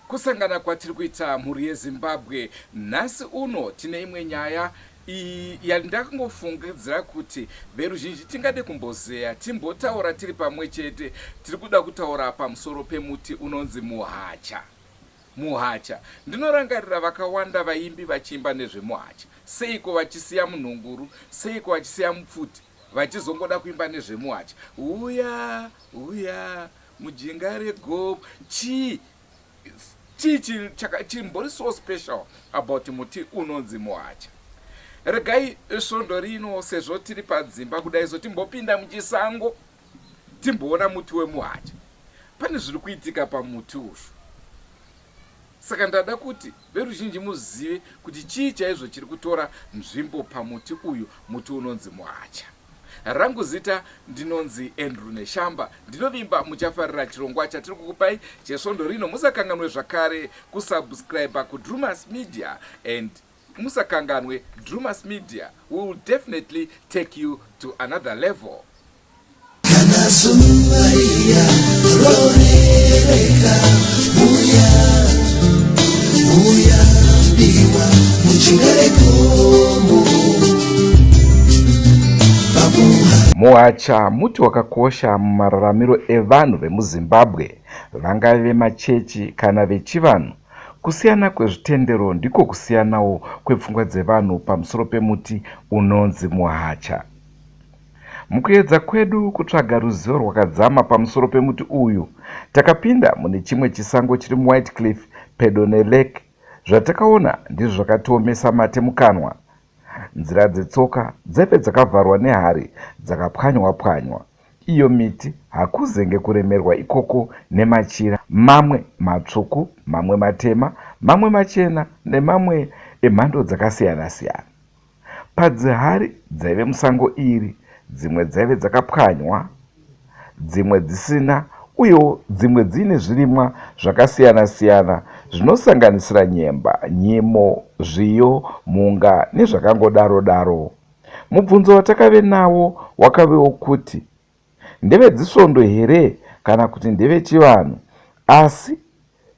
Kusangana kwatiri kuita mhuri yeZimbabwe nhasi uno tine imwe nyaya yandakangofungidzira kuti veruzhinji tingade kumbozeya timbotaura tiri pamwe chete. Tiri kuda kutaura pamusoro pemuti unonzi muhacha. Muhacha. Ndinorangarira vakawanda vaimbi vachiimba nezvemuhacha. Seiko vachisiya munhunguru? Seiko vachisiya mupfuti? Vachizongoda kuimba nezvemuhacha. Huya, huya, mujinga regomo. Chii? Chii chimbori so special about muti unonzi muhacha? Regai svondo rino sezvo tiri padzimba kudai so timbopinda muchisango timboona muti wemuhacha. Pane zviri kuitika pamuti uyu. Saka ndada kuti veruzhinji muzive kuti chii chaizvo chiri kutora nzvimbo pamuti uyu, muti unonzi muhacha. Rangu zita ndinonzi Andrew Neshamba. Ndinovimba muchafarira chirongwa chatiri kukupai chesvondo rino. Musakanganwe zvakare kusubscribe kuDrewmas Media and musakanganwe Drewmas Media will definitely take you to another level. Kana zuva riya rorereka, uya, uya, diwa, mujinga regomo. Muhacha muti wakakosha mumararamiro evanhu vemuZimbabwe, vangave vemachechi kana vechivanhu. Kusiyana kwezvitendero ndiko kusiyanawo kwepfungwa dzevanhu pamusoro pemuti unonzi muhacha. Mukuedza kwedu kutsvaga ruzivo rwakadzama pamusoro pemuti uyu, takapinda mune chimwe chisango chiri muWhitecliff pedo nelake. Zvatakaona ndizvo zvakatiomesa mate mukanwa. Nzira dzetsoka dzaive dzakavharwa nehari dzakapwanywa-pwanywa. Iyo miti hakuzenge kuremerwa ikoko nemachira, mamwe matsvuku, mamwe matema, mamwe machena nemamwe emhando dzakasiyana-siyana. Padzihari dzaive musango iri, dzimwe dzaive dzakapwanywa, dzimwe dzisina uyewo dzimwe dziine zvirimwa zvakasiyana-siyana zvinosanganisira nyemba, nyimo, zviyo, mhunga nezvakangodaro-daro. Mubvunzo watakave nawo wakave wokuti ndevedzisvondo here kana kuti ndevechivanhu asi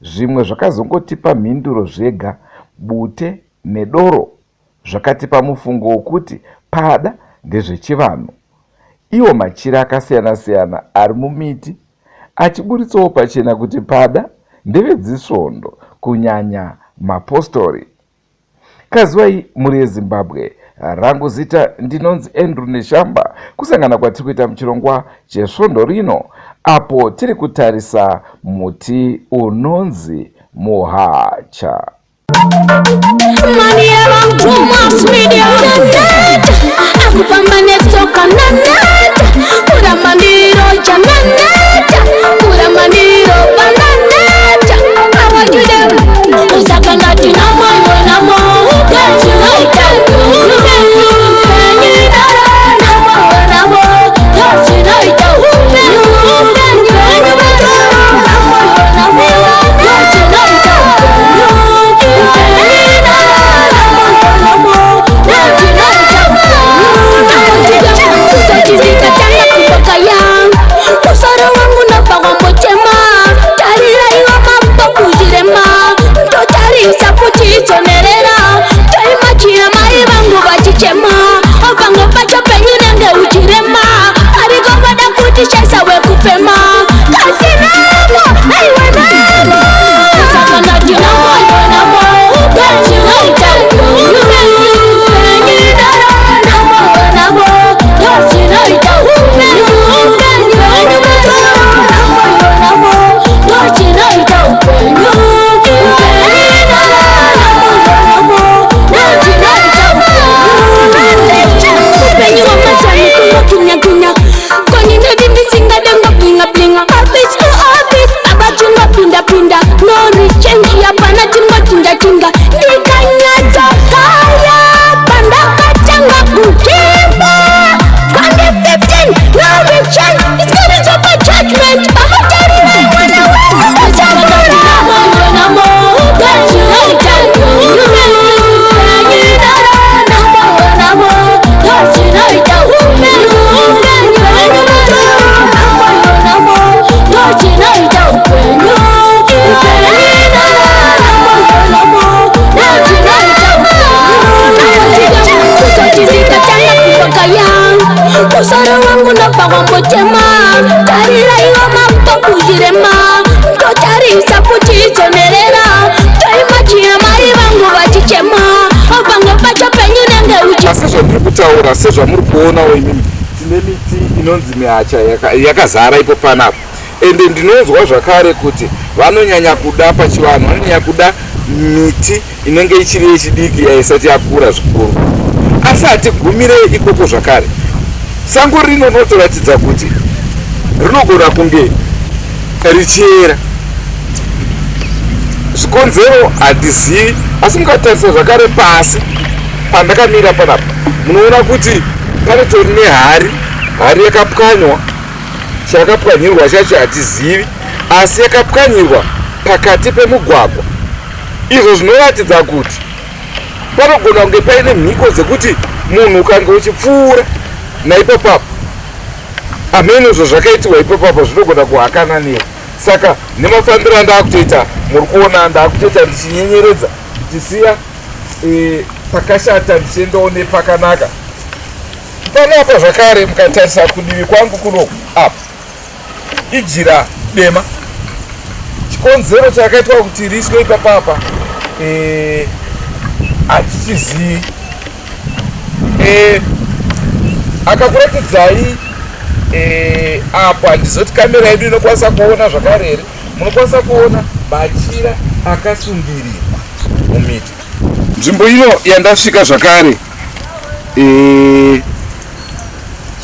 zvimwe zvakazongotipa mhinduro zvega, bute nedoro zvakatipa mufungo wokuti pada ndezvechivanhu. Iwo machira akasiyana-siyana ari mumiti achiburitsawo pachena kuti pada ndevedzisvondo, kunyanya mapostori. Kaziwai mhuri yeZimbabwe, rangu zita ndinonzi Andrew Neshamba. Kusangana kwatiri kuita muchirongwa chesvondo rino apo tiri kutarisa muti unonzi muhacha. Akufamba netsoka naneta, kuramba ndiroja naneta, kuramba ndirova naneta. Usaka ndati namo iwe namo upenyu upenyu upenyu namo iwe namo ndozvinoita upenyu upenyu namo iwe namo ndozvinoita upenyu upenyu namo iwe namo ndozvinoita upenyu. Sezvamuri kuonawo imimi, tine miti inonzi mihacha yakazara ipo panapa. Ende ndinonzwa zvakare kuti vanonyanya kuda pachivanhu, vanonyanya kuda miti inenge ichiri yechidiki, yaisati yakura zvikuru. Asi hatigumire ikoko zvakare. Sango rino rinotoratidza kuti rinogona kunge richiera. Zvikonzero handizivi, asi mukatarisa zvakare pasi pandakamira panapa, munoona kuti panotori nehari, hari yakapwanywa. Chakapwanyirwa chacho hatizivi, asi yakapwanyirwa pakati pemugwagwa, izvo zvinoratidza kuti panogona kunge paine mhiko dzekuti munhu ukange uchipfuura naipapapo, hameno izvo zvakaitirwa ipapapo, zvinogona kuhakana newe. Saka nemafambiro andaakutoita, muri kuona ndaakutoita ndichinyenyeredza, ndichisiya pakashata ndichiendawo nepakanaka. Panapa zvakare, mukatarisa kudivi kwangu kunoku, apa ijira dema. Chikonzero chakaitwa kuti riiswe ipapapa hatichizivi. Akakuratidzai apo, handizoti kamera yedu inokwanisa kuona zvakare here. Munokwanisa kuona machira akasungirirwa mumiti. Nzvimbo ino yandasvika zvakare,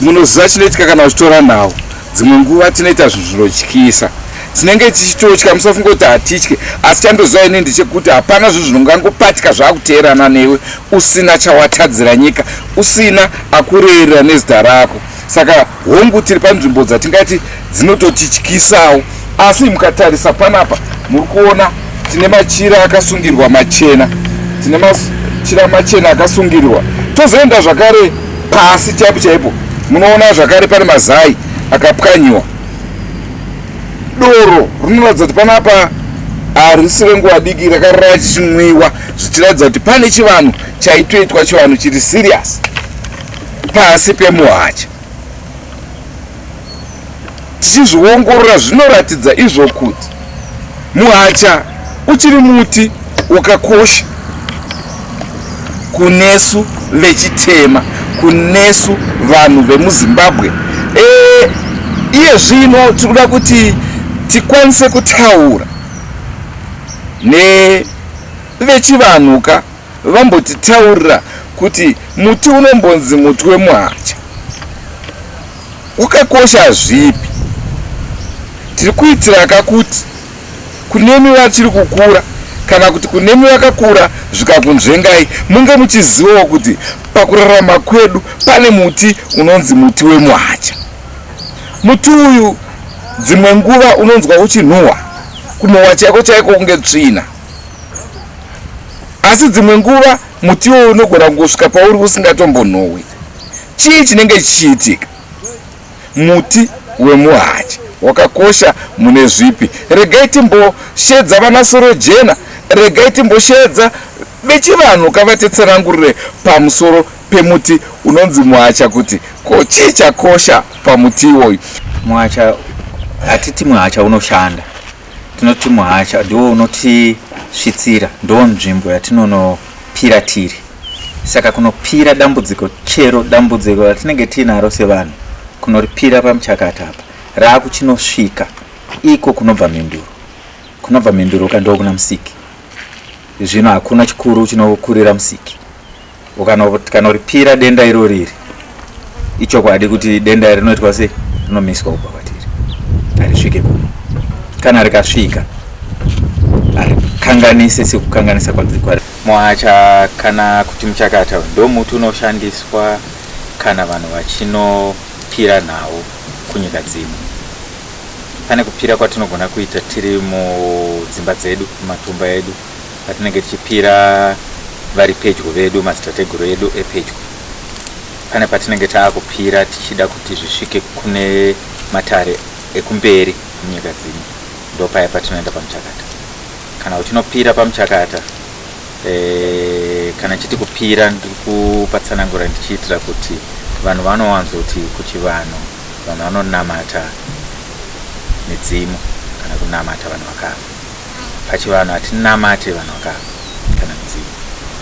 munoziva chinoitika kana uchitora nhau. Dzimwe nguva tinoita zvinhu zvinotyisa, tinenge tichitotya. Musafunga kuti hatitye, asi chandoziva ini ndechekuti hapana zvinhu zvinongangopatika zvakuteerana newe usina chawatadzira nyika, usina akurerera nezita rako. Saka hongu, tiri panzvimbo dzatingati dzinototityisawo, asi mukatarisa panapa muri kuona tine machira akasungirwa machena, tine machira machena akasungirwa. Tozoenda zvakare pasi chaipo chaipo, munoona zvakare pane mazai akapwanyiwa. Doro rinoratidza kuti panapa harisi renguva diki, rakarara chichinwiwa, zvichiratidza kuti pane chivanhu chaitoitwa, chivanhu chiri serious pasi pemuhacha. Tichizviongorora, zvinoratidza izvo kuti muhacha uchiri muti wakakosha kunesu vechitema, kunesu vanhu vemuZimbabwe. Iye zvino tiri kuda kuti tikwanise kutaura nevechivanhuka, vambotitaurira kuti muti unombonzi muti wemuhacha wakakosha zvipi. Tiri kuitira kakuti kunemi vachiri kukura, kana kuti kunemi vakakura zvikakunzvengai, munge muchizivawo kuti pakurarama kwedu pane muti unonzi muti wemuhacha. Muti uyu dzimwe nguva unonzwa uchinhuhwa, kunhuhwa chaiko chaiko kunge tsvina, asi dzimwe nguva muti iwoyo unogona kungosvika pauri usingatombonhuhwi. Chii chinenge chichiitika? Muti wemuhacha wakakosha mune zvipi? Regai timboshedza vana Sorojena, regai timboshedza vechivanhu kavatitsanangurire pamusoro pemuti unonzi muhacha, kuti ko chii chakosha pamuti iwoyu. Muhacha, hatiti muhacha unoshanda, tinoti muhacha ndiwo unotisvitsira, ndo nzvimbo yatinonopira tiri. Saka kunopira dambudziko, chero dambudziko ratinenge tiinaro sevanhu, kunoripira pamuchakata apa, raakuchinosvika iko kunobva mhinduro. Kunobva mhinduro ka ndokuna Musiki. Zvino hakuna chikuru chinokurira Musiki. Ukanoripira denda irori iri, ichokwadi kuti denda iri rinoitwa sei, rinomiswa kubva kwatiri, harisvike kuno. Kana rikasvika harikanganise sekukanganisa kwadzikwa. Muhacha kana kuti muchakata ndo muti unoshandiswa kana vanhu vachinopira nhau kunyika dzimwe. Pane kupira kwatinogona kuita tiri mudzimba dzedu, mumatumba edu, patinenge tichipira vari pedyo vedu, madzitateguru edu epedyo. Pane patinenge taakupira tichida kuti zvisvike kune matare ekumberi munyika dzimwe, ndopaya patinoenda pamuchakata. Kana uchinopira pamuchakata, kana chiti kupira, ndiri kupatsanangura ndichiitira kuti vanhu vanowanzoti kuchivanhu vanhu vanonamata midzimu kana kunamata vanhu vakafa. Pachivanhu hatinamate vanhu vakafa kana midzimu,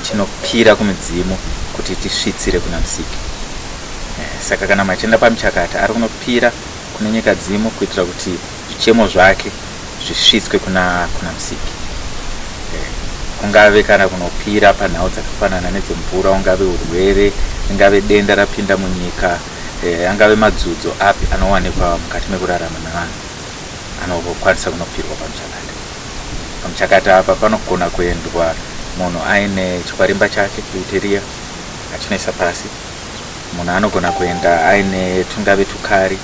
tinopira kumidzimu kuti tisvitsire kuna Musiki. Saka kana munhu achienda pamuchakata ari kunopira kune nyikadzimu kuitira kuti zvichemo zvake zvisvitswe kuna kuna Musiki. Kungave kana kunopira panhau dzakafanana nedzemvura, ungave urwere, ringave denda rapinda munyika, angave madzudzo api anowanikwa mukati mekurarama mevanhu anokwanisa kunopirwa pamuchakata. Pamuchakata apa panogona kuendwa munhu aine chikwarimba chake kuiteriya achinoisa pasi. Munhu anogona kuenda aine tungave tukari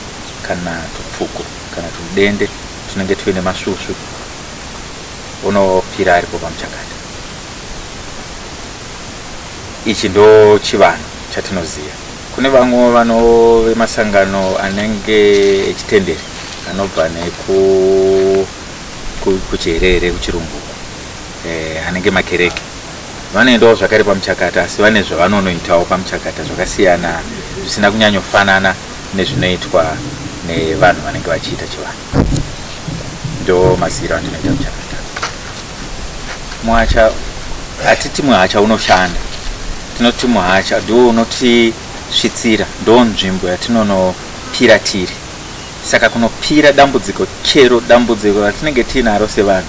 kana tupfuko kana tumudende tunenge tuine masvusvu unopira aripo pamuchakata. Ichi ndo chivanhu chatinoziva. Kune vamwewo vanove masangano anenge echitenderi anobva neku kuchiherere kuchirungu uku eh, anenge makereke vanoendawo zvakare pamuchakata asi vane zvavanonoitawo pamuchakata zvakasiyana zvisina kunyanyofanana nezvinoitwa nevanhu vanenge vachiita chivanhu ndo maziro andinoita muchakata muhacha hatiti muhacha unoshanda tinoti muhacha ndiwo unotisvitsira ndo nzvimbo yatinonopira tiri Saka kunopira dambudziko chero dambudziko ratinenge tiinaro sevanhu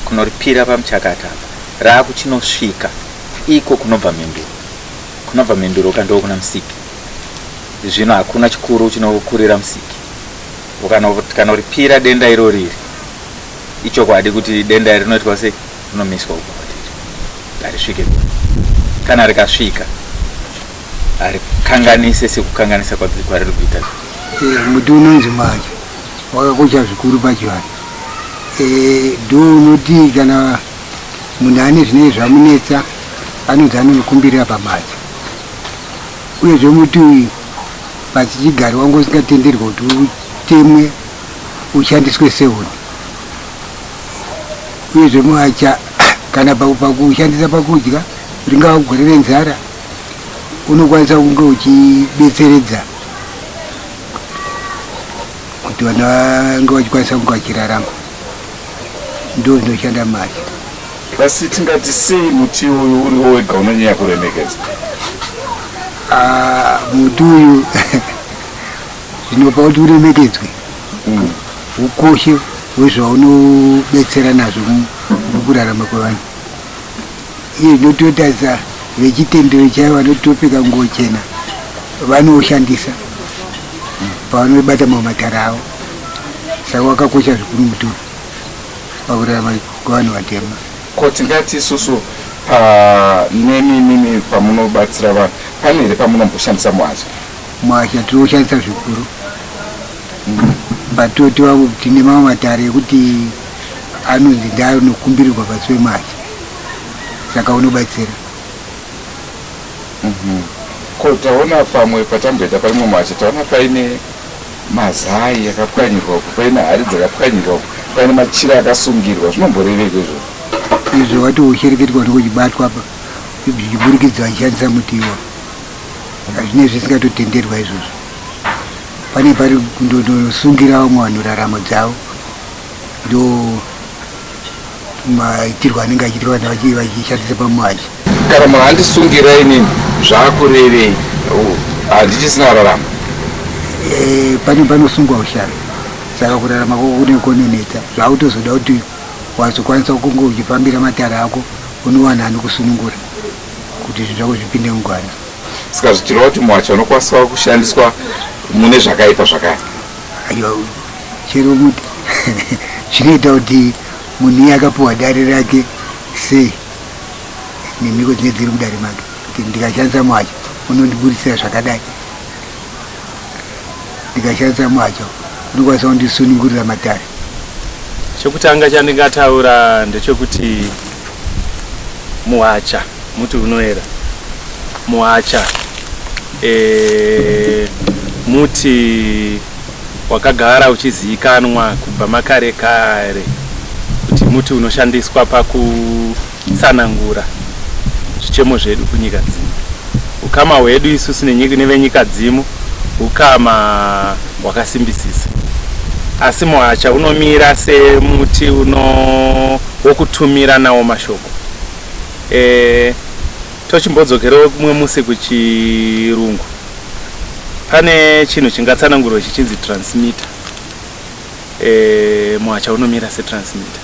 kunoripira pamuchakata apa raakuchinosvika iko kunobva mhinduro. Kunobva mhinduro ka ndokuna Musiki. Zvino hakuna chikuru chinokurira Musiki. Ukanoripira denda irori iri ichokwadi kuti denda iri rinoitwa sei rinomiswa kubva kwatiri harisvike kure. Kana rikasvika harikanganise sekukanganisa kwariri kuita. Muti unonzi mwacha wakakosha zvikuru pachivanhu. Ndo unoti kana munhu ane zvinenge zvamunetsa anonzi anonokumbirira pamwacha. Uyezve muti uyu pasichigare wanga usingatenderwa kuti utemwe ushandiswe sehuni. Uyezve mwacha kana pakushandisa pakudya ringava gore renzara unokwanisa kunge uchibetseredza kuti vanhu vange vachikwanisa kunge vachirarama ndo zvinoshanda mari. Asi tingati sei muti uyu uriwo wega unonyanya kuremekedzwa? Ah, muti uyu zvinopa kuti uremekedzwe ukoshe hwezvaunobetsera nazvo mukurarama kwevanhu. Iye zvino totarisa vechitendero chaivo vanotopfeka nguo chena vanoushandisa pavanobata mamwe matare avo. Saka wakakosha zvikuru muti uyu pakurarama kwevanhu vatema. Ko tingati isusu panemi imimi pamunobatsira vanhu pane here pamunomboshandisa muhasha? Muhasha tinoushandisa zvikuru. Patoti tine mamwe matare ekuti anonzi ndaanokumbirirwa pasi pemahasha saka unobatsira. Ko taona pamwe patamboita parimwe muhasha taona paine mazai akapwanyirwa uko paine hari dzakapwanyirwa uko paine machira akasungirwa zvinomboreveiko izvozvo? Izvo watoushereketwa unenge uchibatwa apa zvichiburikidza vachishandisa muti iwo hazvinei zvisingatotenderwa izvozvo. Pane pari kundonosungira vamwe vanhu raramo dzavo ndo maitirwo anenge achiitwa kana vachishandisa pamuhachi. Kana munhu andisungira inini zvakurevei? Handichisina raramo. Pane panosungwa ushavi saka kurarama kwako kunenge kwononetsa zvakutozoda kuti wazokwanisa kunge uchifambira matare ako unowana anokusunungura kuti zvinhu zvako zvipinde mugwara. Saka zvichireva kuti muhachi unokwanisa kushandiswa mune zvakaipa zvakare? Aiwa, chero muti zvinoita kuti munhu iye akapiwa dare rake sei nemhiko dzinenge dziri mudare make kuti ndikashandisa muhacha unondiburitsira zvakadai, ndikashandisa muhacha unokwanisa kundisunungurira matare. Chekutanga chandingataura ndechekuti muhacha muti unoera. Muhacha e, muti wakagara uchizivikanwa kubva makare kare kuti muti unoshandiswa pakutsanangura zvichemo zvedu kunyika dzimu. Ukama hwedu isusu nevenyika dzimu ukama hwakasimbisisa. Asi muhacha unomira semuti uno wokutumira nawo mashoko. E, tochimbodzokerawo kumwe musi kuchirungu. Pane chinhu chingatsanangurwa chichinzi transmitter. E, muhacha unomira setransmitter.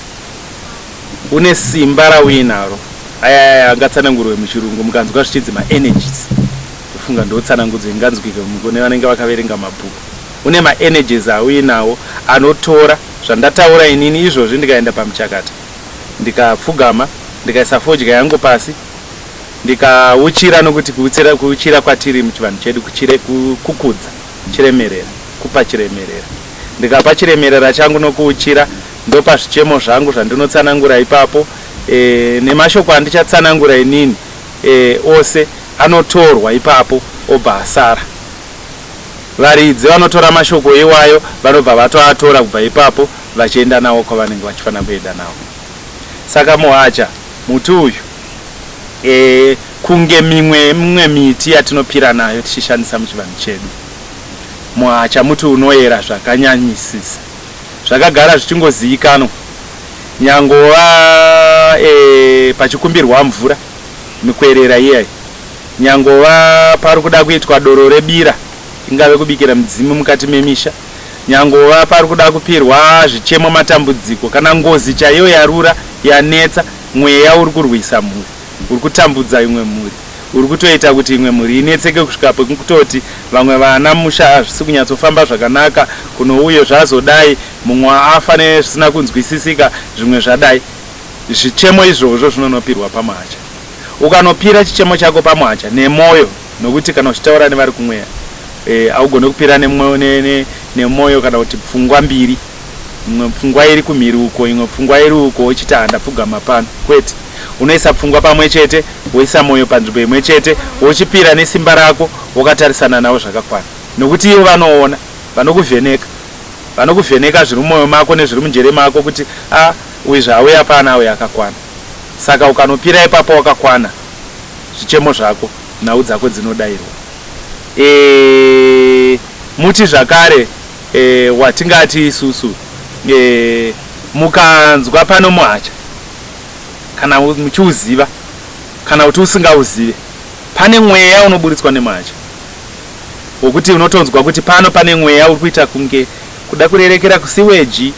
Une simba rauinaro. Aya aya angatsanangurwe muchirungu mukanzwa zvichinzi maenergies. Ndofunga ndotsanangudzo inganzwike kune vanenge vakaverenga mabhuku. Une maenergies auinawo anotora zvandataura inini izvozvi ndikaenda pamuchakata ndikapfugama ndikaisa fodya yangu pasi ndikauchira nokuti kuuchira, kuuchira kwatiri muchivanhu chedu kuchire, kukudza chiremerera kupa chiremerera ndikapa chiremerera changu nokuuchira ndopa zvichemo zvangu zvandinotsanangura ipapo e, nemashoko andichatsanangura inini e, ose anotorwa ipapo obva asara varidzi vanotora mashoko iwayo vanobva vatoatora kubva ipapo vachienda nawo kwavanenge vachifanira kuenda nawo saka muhacha muti uyu e, kunge mimwe mimwe miti yatinopira nayo tichishandisa muchivanhu chedu muhacha muti unoyera zvakanyanyisisa zvakagara zvichingozivikanwa nyangova e, pachikumbirwa mvura mikwerera iyayi nyangova pari kuda kuitwa doro rebira ingave kubikira mudzimu mukati memisha nyangova pari kuda kupirwa zvichemo matambudziko kana ngozi chaiyo yarura yanetsa mweya uri kurwisa mhuri uri kutambudza imwe mhuri uri kutoita kuti imwe mhuri inetseke kusvika pekutoti vamwe vana musha hazvisi kunyatsofamba zvakanaka kuno uyo zvazodai mumwe afa nezvisina kunzwisisika zvimwe zvadai zvichemo izvozvo zvinonopirwa pamuhacha ukanopira chichemo chako pamuhacha nemwoyo nokuti kana uchitaura nevari kumweya eh, haugone kupira nemwoyo ne, ne, nemwoyo kana kuti pfungwa mbiri imwe pfungwa iri kumhiri uko imwe pfungwa iri uko uchiti handapfugama pano kwete unoisa pfungwa pamwe chete woisa mwoyo panzvimbo imwe chete wochipira nesimba rako wakatarisana navo zvakakwana nokuti ivo vanoona vanokuvheneka vanokuvheneka zviri mumwoyo mako nezviri munjere mako kuti a uyu zvaauya pano auya akakwana saka ukanopira ipapo wakakwana zvichemo zvako nhau dzako dzinodairwa e, muti zvakare e, watingati isusu e, mukanzwa pano muhacha kana muchiuziva kana kuti usingauzive pane mweya unoburitswa nemuhacha wokuti unotonzwa kuti pano pane mweya uri kuita kunge kuda kurerekera kusiweji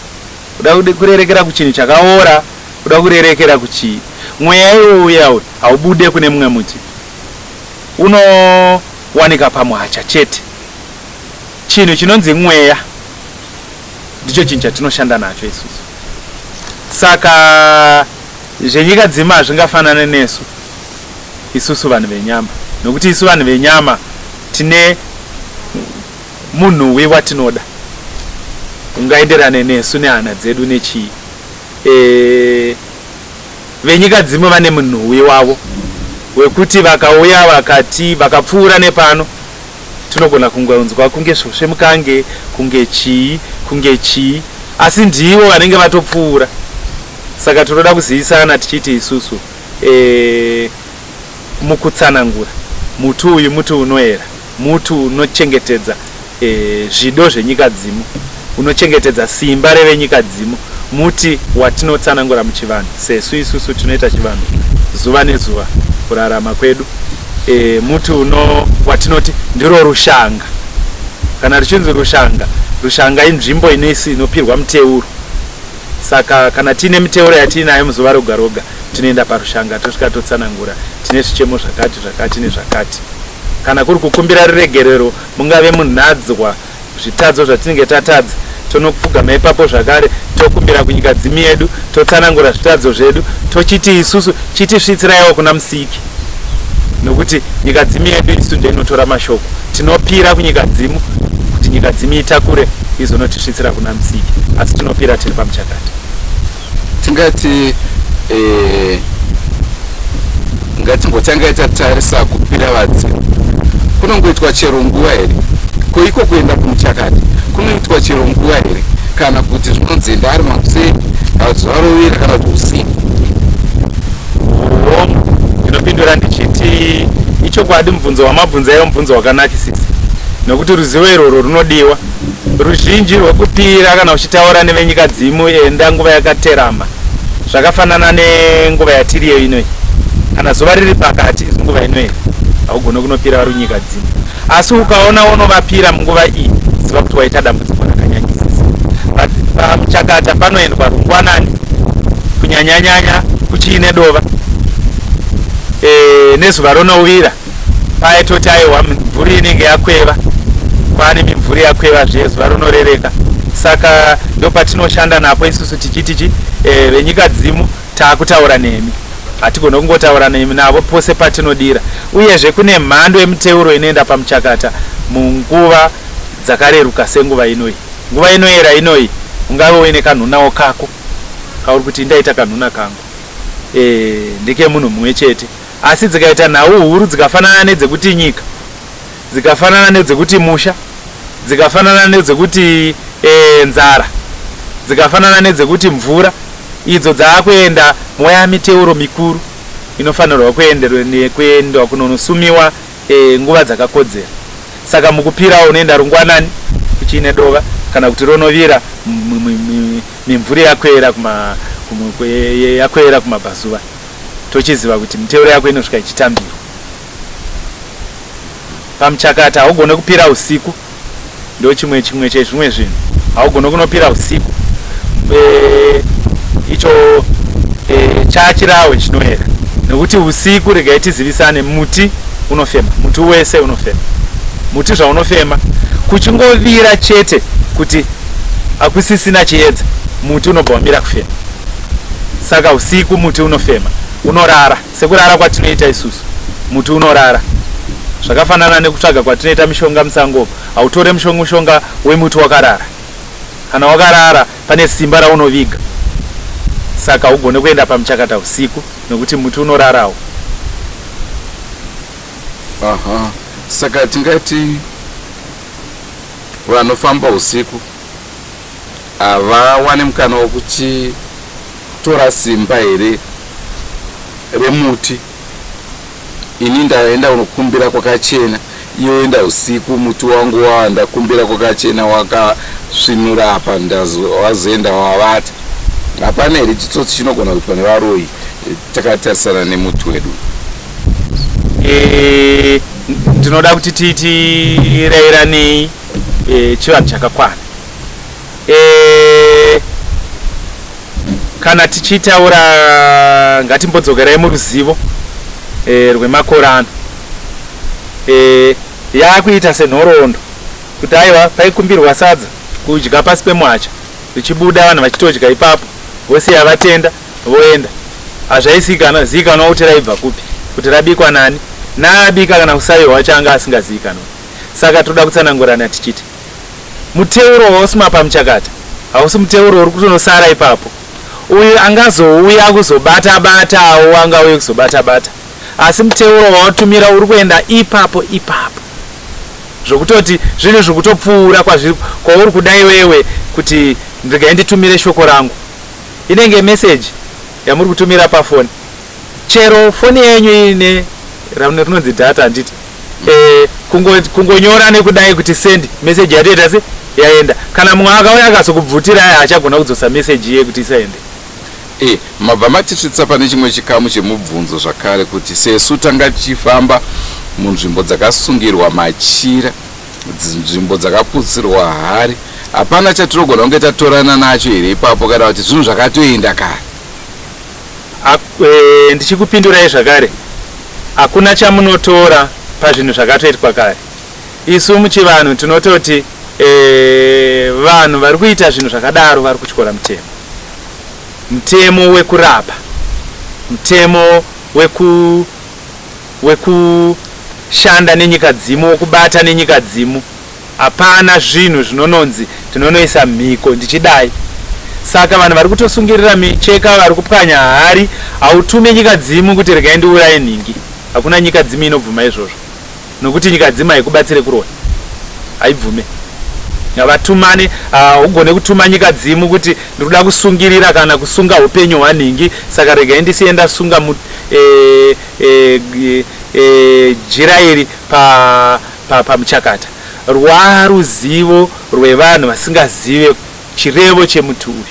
kuda kurerekera kuchinhu chakaora kuda kurerekera kuchii mweya iwo uya uyu haubude kune mumwe muti unowanika pamuhacha chete chinhu chinonzi mweya ndicho chinhu chatinoshanda nacho isusu saka zvenyika dzima hazvingafanane nesu isusu vanhu venyama nokuti isu vanhu venyama tine munhuwi watinoda ungaenderane nesu nehana dzedu nechii e, venyika dzimwe vane munhuwi wavo wekuti vakauya vakati vakapfuura nepano tinogona kungonzwa kunge svosve mukange kunge chii kunge chii asi ndivo vanenge vatopfuura saka tinoda kuzivisana tichiti isusu e, mukutsanangura muti uyu muti unoera muti unochengetedza e, zvido zvenyika dzimu unochengetedza simba revenyika dzimu muti watinotsanangura muchivanhu sesu isusu tinoita chivanhu zuva nezuva kurarama kwedu e, muti uno watinoti ndiro rushanga kana richinzi rushanga rushanga inzvimbo inoisi inopirwa muteuro saka kana tiine miteuro yatiinayo muzuva roga roga tinoenda parushanga tosvika totsanangura tine zvichemo zvakati zvakati nezvakati kana kuri kukumbira ruregerero mungave munhadzwa zvitadzo zvatinenge tatadza tonopfugama ipapo zvakare tokumbira kunyika dzimi yedu totsanangura zvitadzo zvedu tochiti isusu chitisvitsiraiwo kuna musiki nokuti nyika dzimi yedu isu ndiyo inotora mashoko tinopira kunyika dzimu kuti nyika dzimi itakure izonotisvitsira kuna musiki asi tinopira tiri pamuchakati tingati eh, ngatimbotanga tatarisa kupira vadzimu kunongoitwa chero nguva here ko iko kuenda kumuchakati kunoitwa chero nguva here kana kuti zvinonzi enda ari makuseni kana kuti zuva rovira kana kuti usiku Hongu, ndinopindura ndichiti ichokwadi mubvunzo wamabvunza iwo mubvunzo wakanakisisa nokuti ruzivo irworwo runodiwa ruzhinji rwekupira kana uchitaura nevenyika dzimu enda nguva yakaterama zvakafanana nenguva yatiriyo inoyi kana zuva riri pakati nguva inoyi haugone kunopira vari kunyika dzimu Asi ukaona wonovapira munguva iyi, ziva kuti waita dambudziko rakanyanyisisa. Pamuchakata panoendwa rungwanani, kunyanyanyanya kuchiine dova e, nezuva ronovira paye toti aiwa mimvuri inenge yakweva, kwaane mimvuri yakweva zviye zuva ronorereka. Saka ndopatinoshanda napo isusu tichiti chi e, venyika dzimu Taakutaura nemi. Hatigone kungotaura nemi navo pose patinodira. Uyezve kune mhando yemiteuro inoenda pamuchakata munguva dzakareruka senguva inoyi. Nguva inoyera inoyi ungave uine kanhunawo kako kauri kuti ndaita kanhuna kangu. E, ndekemunhu mumwe chete. Asi dzikaita nhau huru dzikafanana nedzekuti nyika, dzikafanana nedzekuti musha, dzikafanana nedzekuti e, nzara, dzikafanana nedzekuti mvura, idzo dzaakuenda moya miteuro mikuru inofanirwa kuendwa kunonosumiwa e, nguva dzakakodzera. Saka mukupirawo unoenda rungwanani kuchiine dova kana kuti ronovira mimvuri yakwera kuma yakwera kumabvazuva tochiziva kuti miteuro yako inosvika ichitambirwa. Pamuchakata haugone kupira usiku ndochimwe chimwe chezvimwe zvinhu haugone kunopira usiku e, icho e, chachirahwe chinoera nekuti usiku regai tizivisane muti unofema muti wese unofema muti zvaunofema kuchingovira chete kuti hakusisina chiedza muti unobva wamira kufema saka usiku muti unofema unorara Sekurara kwatinoita isusu, muti unorara. Zvakafanana nekutsvaga kwatinoita mishonga musango, hautore mushonga wemuti wakarara. Kana wakarara pane simba raunoviga. Saka haugone kuenda pamuchakata usiku nekuti muti unorarawo. Aha, saka tingati vanofamba usiku havawane mukana wekuti tora simba here remuti ini ndaenda kunokumbira kwakachena iye oenda usiku muti wangu wa ndakumbira kwakachena wakasvinura apa wazoenda wavata hapana here chitsotsi chinogona kuitwa nevaroyi takatarisana nemuti wedu e, ndinoda kuti titirairanei e, chivanhu chakakwana e, Kana tichitaura ngatimbodzokerai muruzivo e, rwemakore ano e, yakuita senhoroondo kuti aiwa paikumbirwa sadza kudya pasi pemuhacha richibuda vanhu vachitodya ipapo vosiya vatenda voenda hazvaisikanwa kuti raibva kupi kuti rabikwa nani naabika kana kusaviwa wacho anga asingazivikanwa saka toda kutsanangurana tichiti Muteuro wausima pamuchakata hausi muteuro uri kutonosara ipapo. Uyu angazouya kuzobata batawo angauye kuzobata bata asi muteuro wawatumira uri kuenda ipapo ipapo zvokutoti zvinhu zviri kutopfuura kwauri kuda iwewe kuti regai nditumire shoko rangu. Inenge meseji yamuri kutumira pafoni. Chero foni yenyu ine rinonzi data handiti? Eh, kungonyora nekudai kuti send message yatoita se yaenda. Kana mumwe akauya akazokubvutira aya haachagona kudzosa message iye kuti isaende. E, mabva matisvitsa pane chimwe chikamu chemubvunzo zvakare kuti sesu tanga tichifamba munzvimbo dzakasungirwa machira, nzvimbo dzakaputsirwa hari, hapana chatinogona kunge tatorana nacho here ipapo kana kuti zvinhu zvakatoenda kare? E, ndichikupindurai zvakare, hakuna chamunotora pazvinhu zvakatoitwa kare. Isu muchivanhu tinototi e, vanhu vari kuita zvinhu zvakadaro vari kutyora mutemo, mutemo wekurapa, mutemo weku wekushanda nenyika dzimu, wekubata nenyika dzimu. Hapana zvinhu zvinononzi tinonoisa mhiko ndichidai. Saka vanhu vari kutosungirira micheka vari kupwanya hari. Hautume nyikadzimu kuti regai ndiuraye nhingi. Hakuna nyikadzimu inobvuma izvozvo. Nokuti nyikadzimu haikubatsire kuroya. Haibvume. Havatumane, haugone kutuma nyikadzimu kuti ndiri kuda kusungirira kana kusunga upenyu hwanhingi saka regai ndisiye ndasunga mu, e, e, e, e, jira iri pa pa, pamuchakata rwaruzivo rwevanhu vasingazive chirevo chemuti uyu.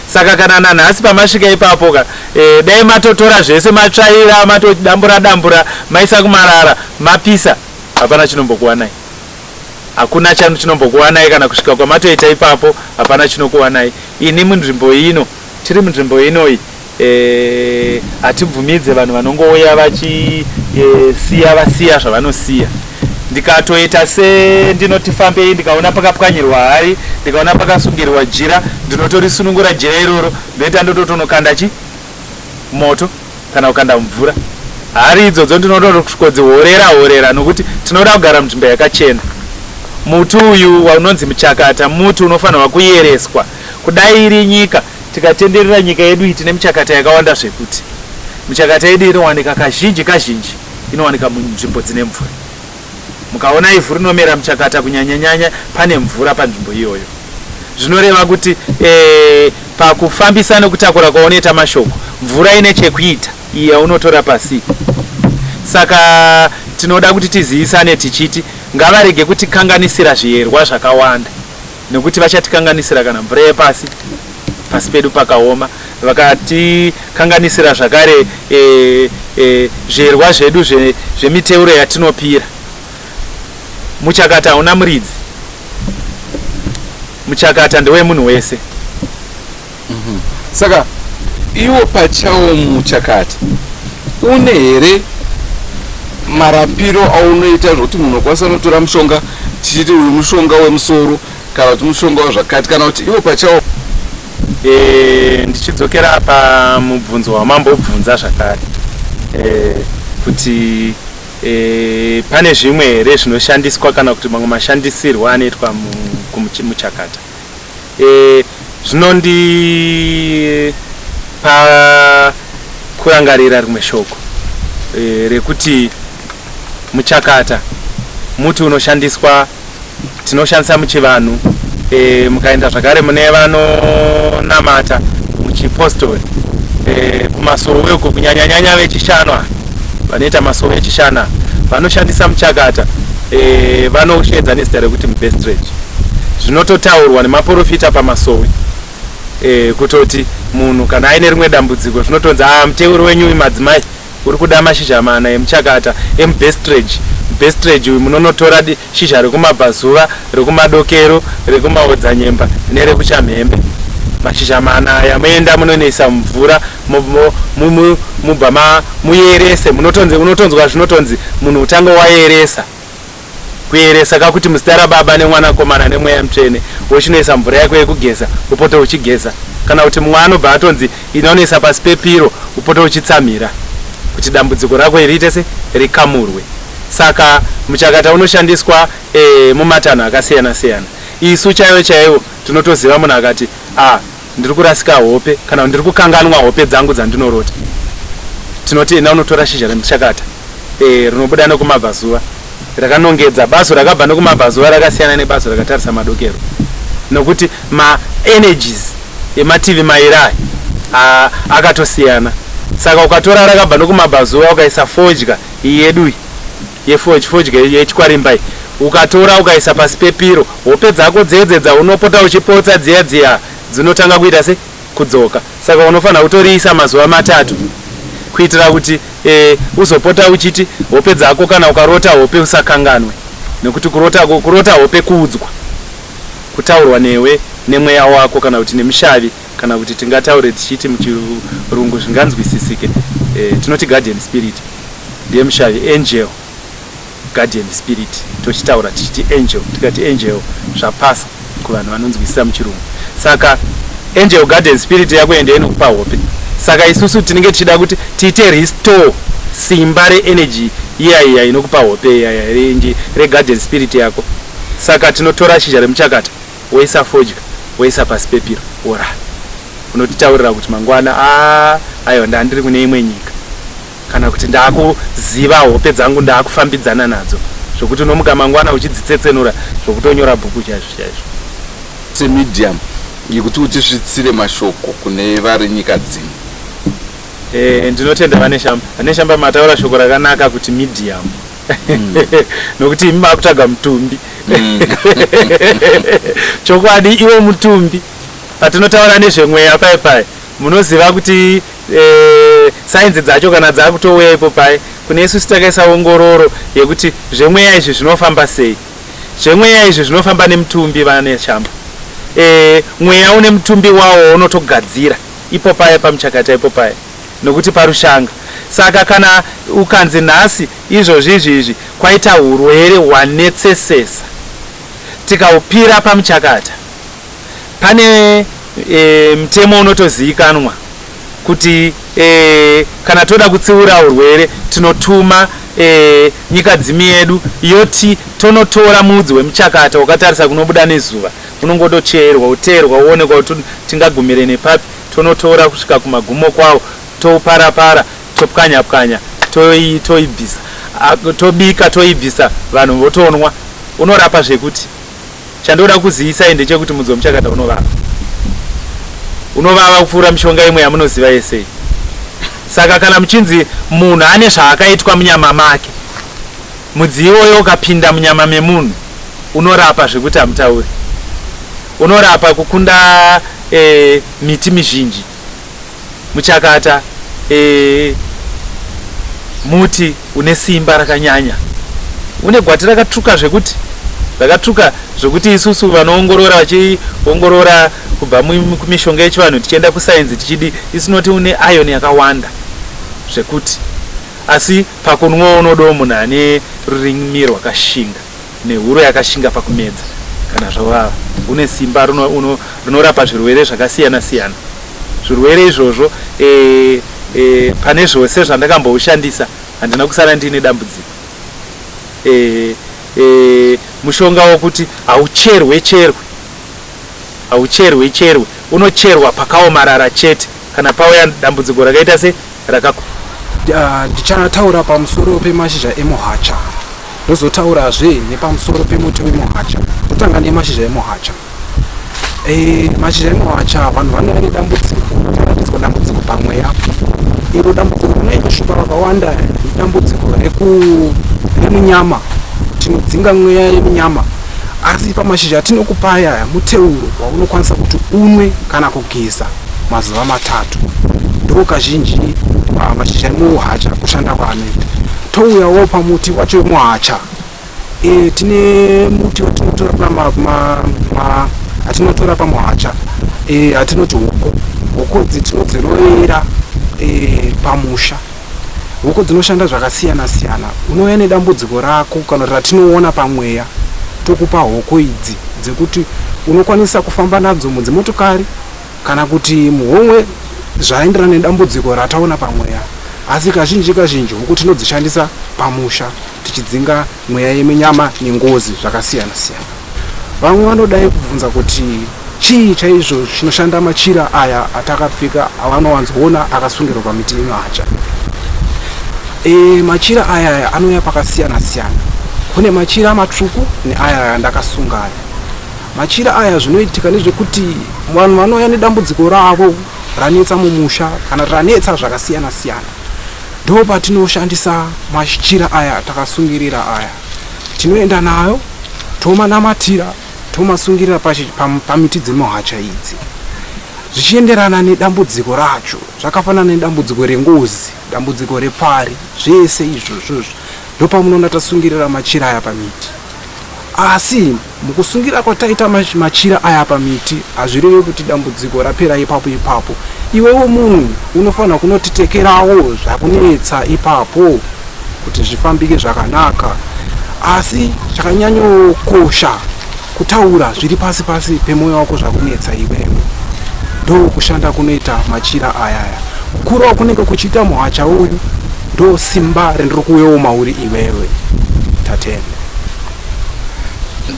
Saka kana nanhasi pamasvika ipapo ka e, dai matotora zvese matsvaira matodambura dambura maisa kumarara mapisa. Hapana chinombokuwanai. Hakuna chanu chinombokuwanai kana kusvika kwamatoita ipapo hapana chinokuwanai. Ini munzvimbo ino, tiri munzvimbo inoyi eh, hatibvumidze vanhu vanongouya vachisiya eh, vasiya zvavanosiya. Ndikatoita se ndinoti fambei ndikaona pakapwanyirwa hari, ndikaona pakasungirwa jira, ndinotorisunungura jira iroro ndoita ndototonokanda chi moto kana kukanda mvura. Hari idzodzo ndinotokodzihorera horera nokuti tinoda kugara munzvimbo yakachena. Muti uyu waunonzi muchakata muti unofanirwa kuyereswa. Kudai iri nyika tikatenderera nyika yedu iyi tine michakata yakawanda zvekuti. Michakata yedu inowanika kazhinji kazhinji inowanika munzvimbo dzine mvura. Mukaona ivhu rinomera muchakata kunyanyanyanya pane mvura panzvimbo iyoyo. Zvinoreva kuti e, pakufambisa nekutakura kwaunoita mashoko mvura ine chekuita iyi yaunotora pasi. Saka tinoda kuti tizivisane tichiti ngavarege kutikanganisira zviyerwa zvakawanda nekuti vachatikanganisira kana mvura yepasi pasi pedu pakaoma vakatikanganisira zvakare e, e, zviyerwa zvedu zvemiteuro yatinopira. Muchakata hauna muridzi. Muchakata ndewemunhu wese. Saka iwo pachawo muchakata une here marapiro aunoita zvokuti munhu okwanisa unotora mushonga tichiti uyu mushonga wemusoro kana kuti mushonga wezvakati kana kuti iwo pachawo? E, ndichidzokera pamubvunzo wamambobvunza zvakare e, kuti e, pane zvimwe here zvinoshandiswa kana kuti mamwe mashandisirwo anoitwa muchakata e, zvinondipa kurangarira rimwe shoko e, rekuti muchakata muti unoshandiswa tinoshandisa muchivanhu e, mukaenda zvakare mune vanonamata muchipostori e, kumasowe uko kunyanyanyanya vechishanu vanoita masowe echishanu vanoshandisa muchakata e, vanousheedza nezita rekuti mubestridge zvinototaurwa nemaporofita pamasowe e, kutoti munhu kana aine rimwe dambudziko zvinotonzi a muteuro wenyu uyu madzimai uri kuda mashizha mana emuchakata emubestridge bestridge uyu munonotora shizha rekumabvazuva rekumadokero rekumaodzanyemba nerekuchamhembe mashizha mana aya moenda munonoisa mumvura mubva muyerese munotonzi unotonzwa zvinotonzi munhu utange wayeresa kuyeresa kakuti muzita rababa nemwanakomana nemweya mutsvene wochinoisa mvura yako yekugeza upote uchigeza kana kuti mumwe anobva atonzi inonoisa pasi pepiro upote uchitsamhira kuti dambudziko rako riite se rikamurwe saka muchakata unoshandiswa e, mumatanho akasiyana siyana isu chaivo chaivo tinotoziva munhu akati a ndiri kurasika hope kana ndiri kukanganwa hope dzangu dzandinorota tinoti enda unotora shizha remuchakata e, rinobuda nekumabvazuva rakanongedza bazo rakabva nekumabvazuva rakasiyana nebazo rakatarisa madokero nokuti maenergies emativi mairi aya akatosiyana saka ukatora rakabva nekumabvazuva ukaisa fodya iyi yedu iyi yefodya yechikwarimba iyi ukatora ukaisa pasi pepiro hope dzako dzedze dzaunopota uchipotsa dziya dziya dzinotanga kuita se kudzoka saka unofanira kutoriisa mazuva matatu kuitira kuti e, uzopota uchiti hope dzako kana ukarota hope usakanganwe nekuti kurota, kurota hope kuudzwa kutaurwa newe nemweya wako kana kuti nemushavi kana kuti tingataure tichiti muchirungu zvinganzwisisike e, tinoti guardian spirit ndiye mushavi angel guardian spirit tochitaura tichiti angel tikati angel zvapasa kuvanhu vanonzwisisa muchirungu saka angel guardian spirit yako ende inokupa hope saka isusu tinenge tichida kuti tiite restore simba reenergy iya iya inokupa hope iya reguardian spirit yako saka tinotora shizha remuchakata woisa fodya woisa pasi pepiro worara unotitaurira kuti mangwana a aiwa ndandiri kune imwe nyika kana kuti ndakuziva hope dzangu ndakufambidzana nadzo zvokuti unomuka mangwana uchidzitsetsenura zvokutonyora bhuku chaizvo chaizvo semedium yekuti utisvitsire mashoko kune vari nyika dzimwe e, ndinotenda vaneshamba vaneshamba mataura shoko rakanaka kuti medium nokuti imi makutsvaga mutumbi chokwadi iwo mutumbi patinotaura nezvemweya pai pai munoziva kuti e, sainzi dzacho kana dzakutouya ipo pai Kune isusu takaisa ongororo yekuti zvemweya izvi zvinofamba sei. Zvemweya izvi zvinofamba nemutumbi vaNeshamba. E, mweya une mutumbi wawo waunotogadzira ipo paya pamuchakata ipo paya nokuti parushanga. Saka kana ukanzi nhasi izvozvi izvi izvi kwaita hurwere hwanetsesesa tikaupira pamuchakata pane e, mutemo unotoziikanwa kuti e, kana toda kutsiura urwere tinotuma e, nyika dzimi yedu yoti tonotora mudzi wemuchakata wakatarisa kunobuda nezuva unongotocherwa uterwa uonekwa kuti tingagumire nepapi tonotora kusvika kumagumo kwawo touparapara topwanya pwanya toibvisa tobika toibvisa vanhu votonwa unorapa zvekuti Chandoda kuziisai ndechekuti mudzi wemuchakata unovava. Unovava kupfuura mishonga imwe yamunoziva yese. Saka kana muchinzi munhu ane zvaakaitwa munyama make, mudzi iwoyo ukapinda munyama memunhu unorapa zvekuti hamutauri. Unorapa kukunda e, miti mizhinji. Muchakata e, muti une simba rakanyanya, une gwati rakatsvuka zvekuti rakatsvuka zvekuti isusu vanoongorora vachiongorora kubva kumishonga yechivanhu tichienda kusainzi tichidi isinoti une iron yakawanda zvekuti asi pakunwa unodawo munhu ane rurimi rwakashinga nehuro yakashinga pakumedza kana zvavava. Une simba rinorapa zvirwere zvakasiyana siyana. Zvirwere izvozvo e, e, pane zvose zvandakamboushandisa handina kusara ndiine dambudziko. E, e, mushonga wokuti haucherwe cherwe, haucherwe cherwe, unocherwa pakaomarara chete kana pauya dambudziko rakaita se rakaku Ndichataura pamusoro pemashizha emuhacha ndozotaurazve nepamusoro pemuti wemuhacha. Totanga nemashizha emuhacha. E, mashizha emuhacha vanhu vanouya nedambudziko, varatidzwa dambudziko pamweya. Iro dambudziko rinonyanyoshupa vakawanda idambudziko remunyama. Tinodzinga mweya yemunyama, asi pamashizha atinokupa aya muteuro waunokwanisa kuti unwe kana kugeza mazuva matatu. Ndo kazhinji mashizha emuhacha kushanda kwaanoita. Touyawo pamuti wacho wemuhacha. E, tine muti watinotora atinotora pamuhacha e, atinoti hoko. Hoko idzi tinodzirovera e, pamusha. Hoko dzinoshanda zvakasiyana siyana. Unouya nedambudziko rako kana ratinoona pamweya, tokupa hoko idzi dzekuti unokwanisa kufamba nadzo mudzimotokari kana kuti muhomwe zvaenderana nedambudziko rataona pamweya. Asi kazhinji kazhinji huku tinodzishandisa pamusha tichidzinga mweya yeminyama nengozi zvakasiyana siyana. Vamwe vanodai kubvunza kuti chii chaizvo chinoshanda machira aya atakapfeka avanowanzoona akasungirwa pamiti yemuhacha. E, machira aya aya anouya pakasiyana siyana. Kune machira matsvuku neaya andakasunga aya. Machira aya zvinoitika ndezvekuti vanhu vanouya nedambudziko ravo ranetsa mumusha kana ranetsa zvakasiyana siyana. Ndo patinoshandisa machira aya takasungirira aya. Tinoenda nayo tomanamatira tomasungirira pamiti dzemuhacha idzi zvichienderana nedambudziko racho. Zvakafanana nedambudziko rengozi, dambudziko repfari, zvese izvozvo ndopamunoona tasungirira machira aya pamiti. Asi mukusungira kwataita machira aya pamiti hazvirevi kuti dambudziko rapera ipapo ipapo. Iwewo munhu unofanira kunotitekerawo zvakunetsa ipapo kuti zvifambike zvakanaka. Asi chakanyanyokosha kutaura zviri pasi pasi pemwoyo wako zvakunetsa iwewe. Ndokushanda kunoita machira aya aya. Kukurawo kunenge kuchiita muhacha uyu ndo simba rindiri kuuyawo mauri iwewe. Tatenda.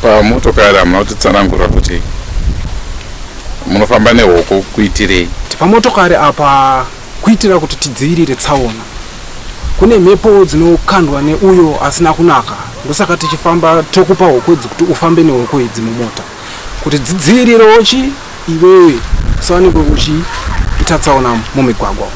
Pamotokari hamuna kutitsanangura kuti munofamba nehoko kuitirei? Pamotokari apa kuitira kuti tidzivirire tsaona. Kune mhepo dzinokandwa neuyo asina kunaka ndosaka tichifamba tokupa hoko idzi kuti ufambe nehoko idzi mumota kuti dzidzivirirewo chi iwewe usawanikwe uchiita tsaona mumigwagwa.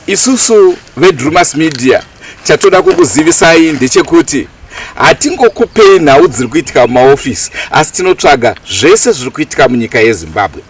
Isusu veDrumas Media chatoda kukuzivisai ndechekuti hatingokupei nhau dziri kuitika mumaofisi asi tinotsvaga zvese zviri kuitika munyika yeZimbabwe.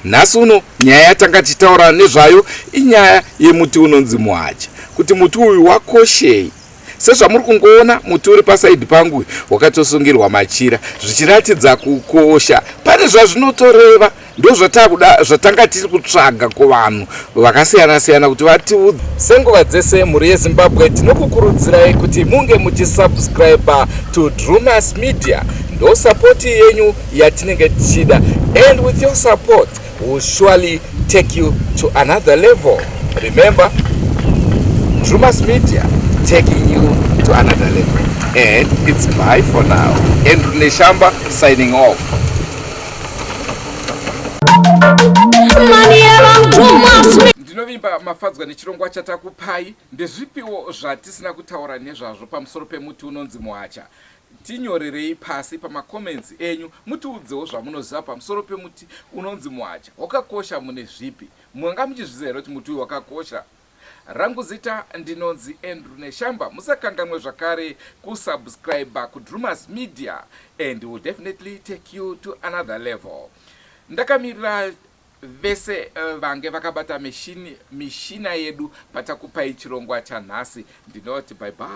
Nhasi uno nyaya yatanga tichitaura nezvayo inyaya yemuti unonzi muhacha, kuti muti uyu wakoshei. Sezvamuri kungoona muti uri pasaidhi pangu wakatosungirwa machira zvichiratidza kukosha. Pane zvazvinotoreva ndozvatakuda zvatanga tiri kutsvaga kuvanhu vakasiyana siyana kuti vatiudze. Senguva dzese mhuri yeZimbabwe tinokukurudzirai kuti munge muchisubscribe to Drumas Media ndo support yenyu yatinenge tichida and with your support will surely take you to another level. Remember, Drumas Media taking you to another level. And it's bye for now. Andrew Neshamba signing off. Ndinovimba mafadzwa nechirongwa chatakupai. Ndezvipiwo zvatisina kutaura nezvazvo pamusoro pemuti unonzi muhacha? Tinyorerei pasi pamacomments enyu mutiudzewo zvamunoziva pamusoro pemuti unonzi muhacha. Wakakosha mune zvipi? Manga muchizviziva here kuti muti uyu wakakosha? Rangu zita ndinonzi Andrew Neshamba. Musakanganwe zvakare kusubscriber kuDrumas Media and will definitely take you to another level. Ndakamirira vese vange vakabata mishina yedu patakupai chirongwa chanhasi. Ndinoti bye bye.